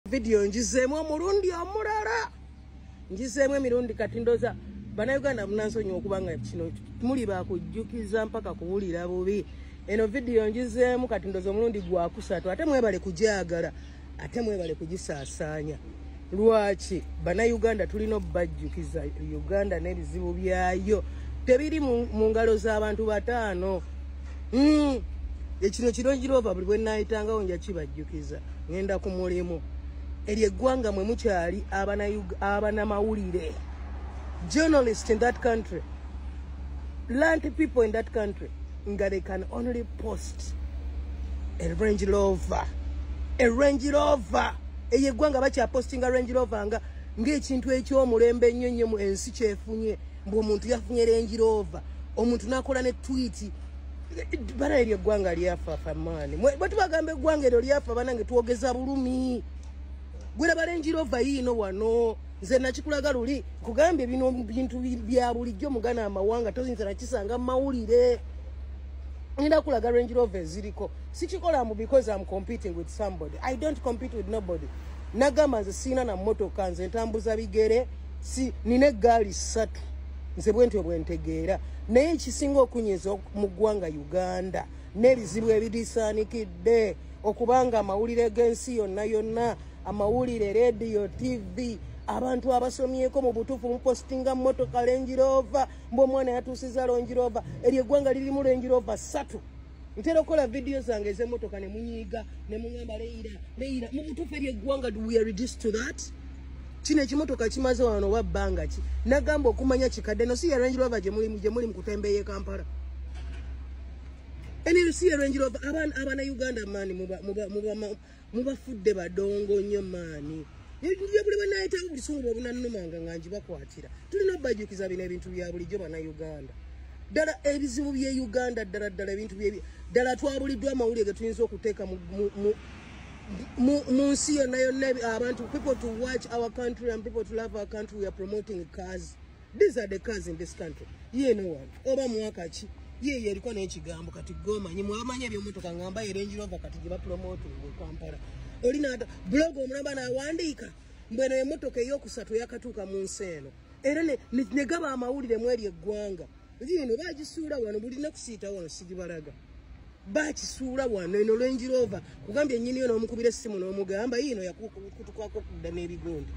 Vidiyo ngizeemu omulundi omulala, ngizeemu emirundi kati ndoza Bannayuganda munansonyiwa okubanga kino muli bakujjukiza mpaka kuwulira bubi. Eno vidiyo ngizeemu kati ndoza omulundi gwakusatu, ate mwebale kugyagala, ate mwebale kugisaasaanya. Lwaki Bannayuganda tulina obbajjukiza Uganda n'ebizibu byayo tebiri mu ngalo z'abantu bataano. Ekino ki Range Rover buli bwe naayitangawo nja kibajjukiza. Ngenda ku mulimu. Eryo eggwanga mwe mukyali abanamawulire, journalist in that country, learned people in that country, nga they can only post a Range Rover, a Range Rover. Eyo eggwanga bakyapostinga Range Rover nga ng'ekintu eky'omulembe ennyo nnyo mu ensi kyefunye, mbu omuntu yafunye Range Rover, omuntu n'akola ne tweet. Bana, eryo eggwanga lyafa maani. Bwe tubagamba eggwanga eryo lyafa, banange, twogeza bulumi. Gweraba Range Rover yiino wano. Nze nakikulaga luli, nkugambye bino bintu bya bulijjo mugana amawanga toyinza nakisanga mu mawulire. Ngenda kulaga Range Rover eziriko. Sikikola mu because I'm competing with somebody. I don't compete with nobody. Nagamba nze siina na mmotoka, nze ntambuza bigere, si nina eggaali ssatu. Nze bwe ntyo bwe ntegeera. Naye ekisinga okunyiza mu ggwanga Uganda n'ebizibu ebidisaanikidde okubanga amawulire g'ensi yonna yonna, amawulire, radio, TV, abantu abasomyeko mu butuufu mupostinga mmotoka Range Rover, mbu omwana yatuusiza Range Rover. Eryo eggwanga lirimu Range Rover ssatu. Ntera okukola vidiyo zange ez'emmotoka ne munyiiga ne muŋŋamba, "Leira, Leira." Mu butuufu eryo eggwanga, we are reduced to that. Kino ekimotoka kimaze wano oba bbanga ki? Nagamba okumanya kikadde. No si ya Range Rover gye muli mu kutembeeya e Kampala. Eno si ya Range Rover. Abaana Uganda maani mubafudde badongo nnyo maani. Ye buli bwenayitawo busungu obunannumanga nga ngibakwatira. Tulina obbajjukiza bino ebintu bya bulijjo. Bannayuganda, ddala ebizibu by'e Uganda, ddala ddala ebintu bye ddala twabuliddwa amawulire ge tuyinza okuteeka mu nsi yonna yonna, abantu, people to watch our country and people to love our country. We are promoting cars. These are the cars in this country. Yeeno wano oba mwaka ki yeeyo eriko n'ekigambo. Kati gomanyi mwamanyi ebyomotoka, ngamba ye Range Rover kati gye bapromotinga e Kampala. Olina blog omulaba n'awandiika mbweno emmotoka eyokusatu eyakatuuka mu nsi eno, era ne gaba amawulire mu eri eggwanga lino. Bagisuula wano, bulina kusiita wano, sigibalaga. Bakisuula wano eno Range Rover. Kugambye ennyiniyo n'omukubira essimu n'omugamba yiino yakutukwako kudda n'ebigundi.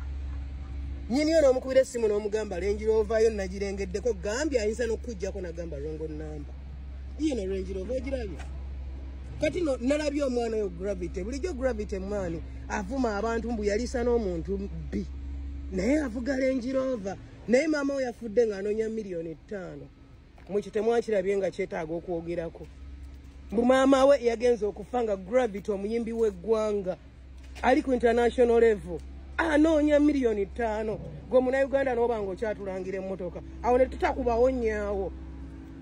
Nnyiniyo n'omukubira essimu n'omugamba, "Range Rover yo nagirengeddeko." Gambye ayinza n'okujjako nagamba wrong number. Yiino Range Rover ogirabye kati. No nalabye omwana oyo Gravity. Bulijjo Gravity maani avuma abantu mbu yalisa n'omuntu bbi, naye avuga Range Rover. Naye maama we yafudde ng'anoonya 5 miliyoni. Mwekyo temwakirabye nga kyetaaga okwogerako? Mbu maama we yagenza okufa nga Gravity, omuyimbi w'eggwanga ali ku international level, anoonya 5 miliyoni. Gwe Munauganda n'oba nga okyatulangira emmotoka awo ne tutakubawo nnyaawo.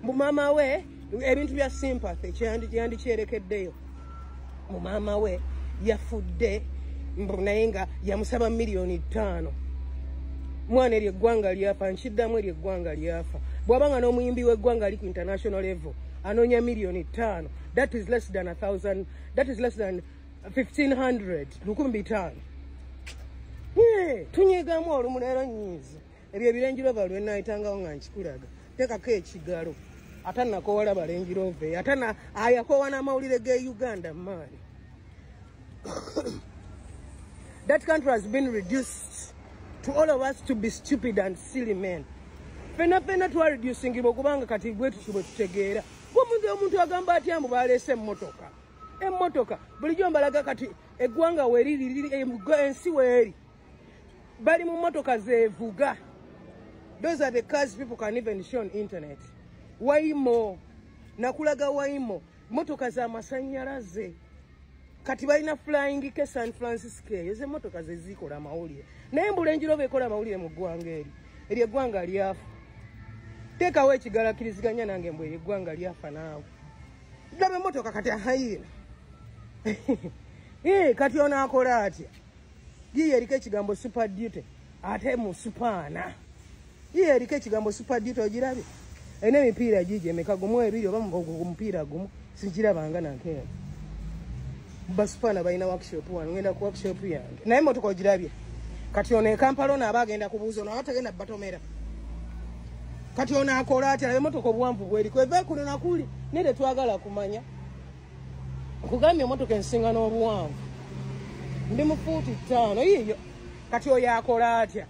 Mbu maama we, ebintu bya sympathy yandikyerekeddeyo. Mu maama we yafudde mbu naye nga yamusaba 5 miliyoni. Mwana, eryo eggwanga lyafa. Nkiddamu, eryo eggwanga lyafa. Bw'abanga n'omuyimbi w'eggwanga ali ku international level anoonya 5 miliyoni, that is less than a thousand, that is less than 1500, 1500. Tunyigamu olumu leero nyiizi. Ebyo ebi Range Rover lwenayitangawo nga nkikulaga. Teekako ekigalo ate nakowala ba Range Rover, ate ayakowa n'amawulire ge Uganda maani. That country has been reduced to all of us to be stupid and silly men. Fena fena twareducingibwa okubanga kati bwe tutyo bwe tutegeera. Omuntu omuntu agamba atya mbu baleese emmotoka? Emmotoka bulijjo mbalaga kati eggwanga weriri, ensi weeri, bali mu mmotoka zeevuga. Those are the cars people can even show on internet. Waymo, nakulaga Waymo, motoka z'amasannyalaze. Kati balina flying ke San Francisco. Eyo zemmotoka zezikola amawulire, naye mbu Range Rover ekola amawulire mu ggwanga eri. Eryo eggwanga lyafa. Teekawo ekigalo, akkiriziganya nange mbwe eryo eggwanga lyafa. Naawe laba emmotoka kati ahayiina. Kati ono akola atya? Yiyo eriko ekigambo Super Duty, ate mu supaana. Yiyo eriko ekigambo Super Duty, ogirabye? Erina emipiira gigi emeka? Gumu, ebiri, oba omupiira gumu? Sigirabanga nankeera. Basupana balina workshop wano, ngenda ku workshop yange. Naye emmotoka ogirabye. Kati ono e Kampala ono aba agenda kubuuza ono aba tagenda batomera. Kati ono akola atya? Laba emmotoka obuwanvu bweriko, eva kuno nakuli, naye tetwagala kumanya. Nkugambye emmotoka ensinga n'obuwanvu. Ndi mu fuuti 5 yiyo. Kati oyo akola atya?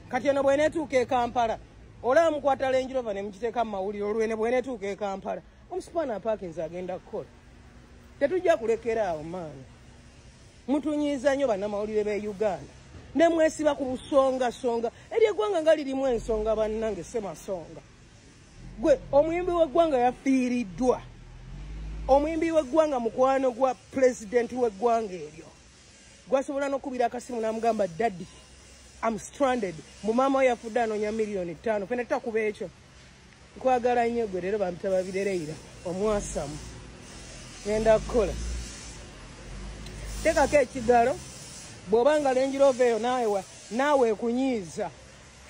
Kati eno bw'eneetuuka e Kampala, olaba mukwata Range Rover ne mugiteeka mu mawulire, olwene bw'eneetuuka e Kampala, omusupana apaakinze agenda kukola. Tetujja kulekera awo maani. Mutunyiiza nnyo bannamawulire b'e Uganda. Ne mwesiba ku busongasonga. Eri eggwanga nga lirimu ensonga bannange ssemasonga. Gwe omuyimbi w'eggwanga yafiiriddwa. Omuyimbi w'eggwanga mukwano gwa pulezidenti w'eggwanga eryo. Gwasobola n'okubira akasimu n'amugamba daddy, I'm stranded. Mu maama we yafudde anoonya 5 million. Ffenna tutakuba ekyo. Nkwagala nnyo gwe leero bampita Babirereira omwasamu. Ngenda kukola. Teekako ekigalo bw'oba nga Range Rover eyo naawe ekunyiiza.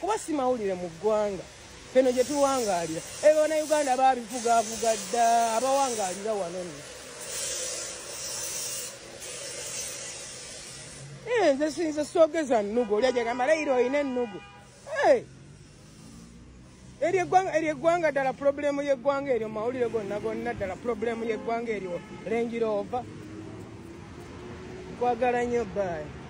Kuba si mawulire mu ggwanga. Feno gye tuwangaalira. Ebyo Bannayuganda baabivugaavuga dda, abawangaalira wano nno. Nze sinze soogeza nnugu, oli ajagamba Leira olina ennugu. Eryo eggwanga ddala pulobulemu y'eggwanga eryo mu mawulire gonna gonna ddala pulobulemu y'eggwanga eryo Range Rover. Nkwagala nnyo, bye.